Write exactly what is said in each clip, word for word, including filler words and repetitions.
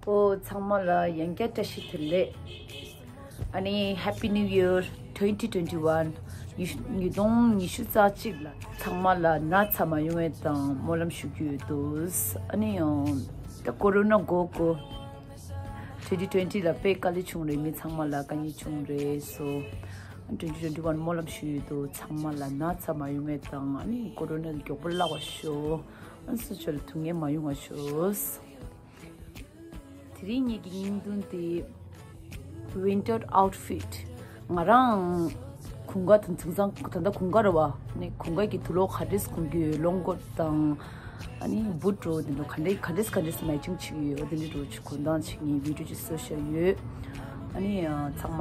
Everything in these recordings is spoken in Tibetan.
ཨོ། ཚང་མ་ལ་ཡང་བསྐྱར་བཀྲ་ཤིས་བདེ་ལེགས། ཨ་ནི་Happy New Year twenty twenty-one། ཉི་ཤུ་ཉིས་སྟོང་ཉི་ཤུ་རྩ་གཅིག་ལ་ཚང་མ་ལ་ན་ཚ་མ་ཡོང་བའི་དང་སྨོན་ལམ་ཞུ་རྒྱུ་ཡོད་དོ། ཨ་ནི་ཡང་ད་ཀོ་རོ་ན་འགོ་བཀོ། twenty twenty ལ་དཔེ་དཀའ་ལས་བྱུང་རེད། མི་ཚང་མ་ལ་དཀའ་ངལ་བྱུང་རེད་སོ། twenty twenty-one སྨོན་ལམ་ཞུ་ཡོད་དོ། ཚང་མ་ལ་ན་ཚ་མ་ཡོང་བའི་དང་ཨ་ནི་ཀོ་རོ་ན་མགྱོགས་པོ་བརླག་པ་ཤོག་ཨ་ནི་སུ་ཚོ་ལ་སྡུག་བསྔལ་མ་ཡོང་བ་ཤོག་དེ་རིང་ངེད་ཀྱི་བརྙན་ཐུང་དེ་winter outfit། ང་རང་དགུན་ཁ་དང་དེང་སང་ད་ལྟ་དགུན་ཁ་རེད་བ། ནི་དགུན་ཁ་གི་དུག་ལོག་ག་འདྲས་གོན་གྱི་ཡོད། long coat དང་ཨ་ནི་boot འདྲ་བོ་དེ་འདྲ་ག་འདྲས་ག་འདྲས་ག་འདྲས་matching བྱེད་ཀྱི་ཡོད། དེ་འདྲས་འདྲ་བོ་ཅིག་གོན་སྟངས་ཅིག་ངས་video ཅིག་བཟོས་བཞག་ཡོད། ཨ་ནི་ཚང་མ།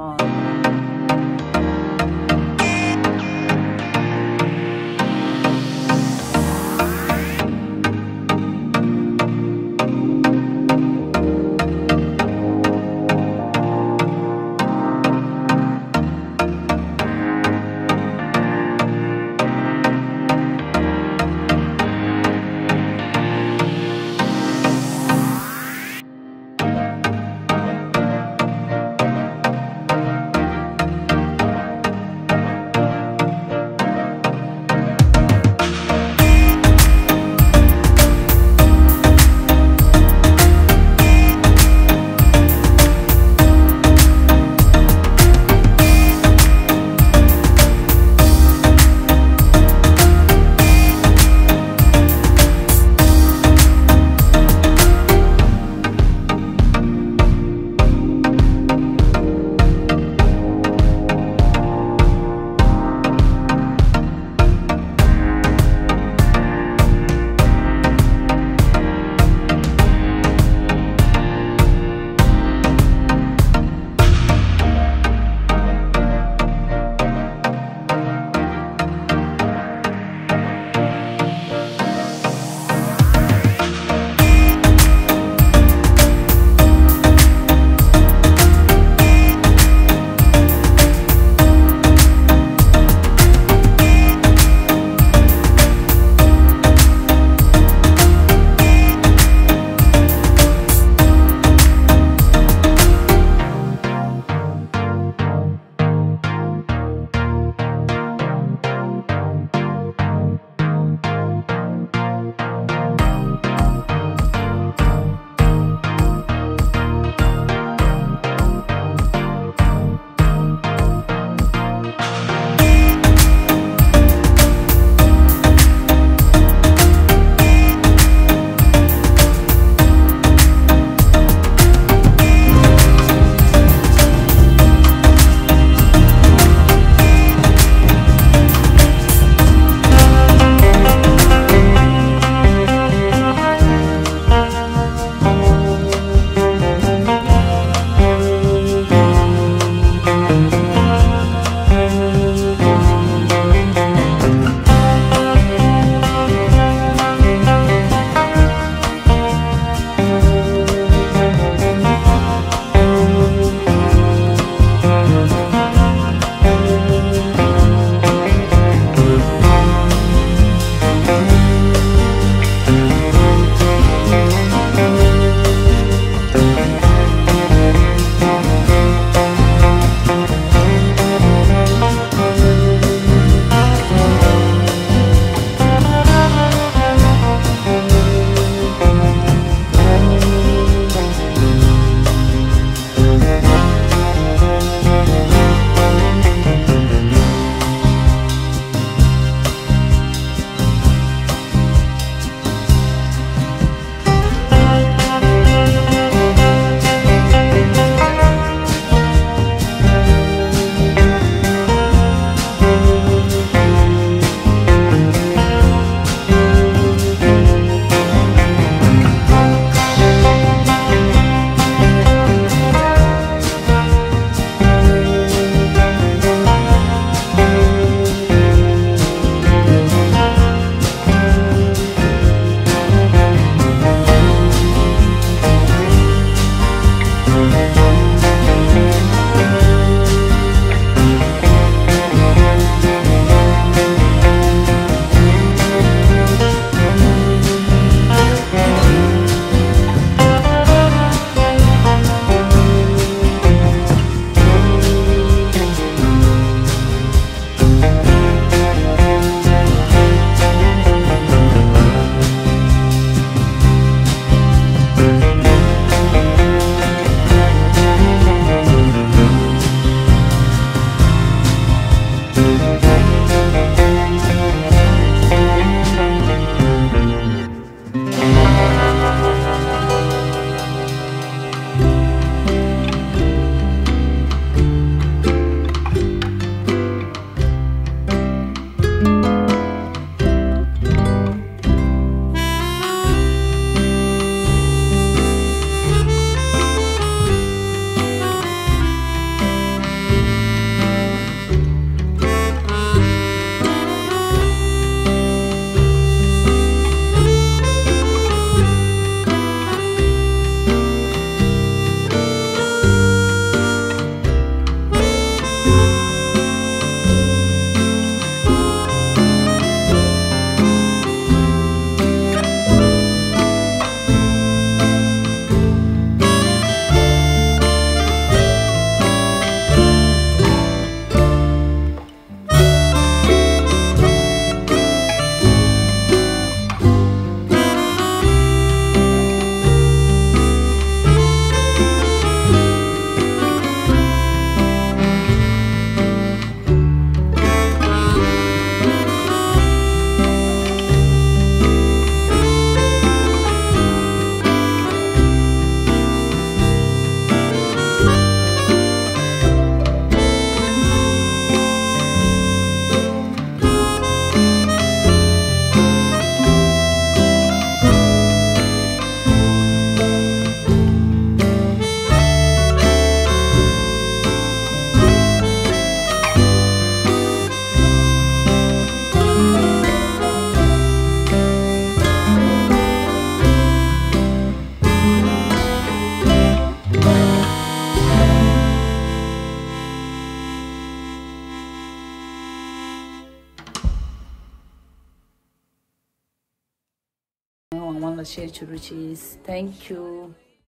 ལ་ཤེར་བྱེད་རོགས་གྱིས། Thank you.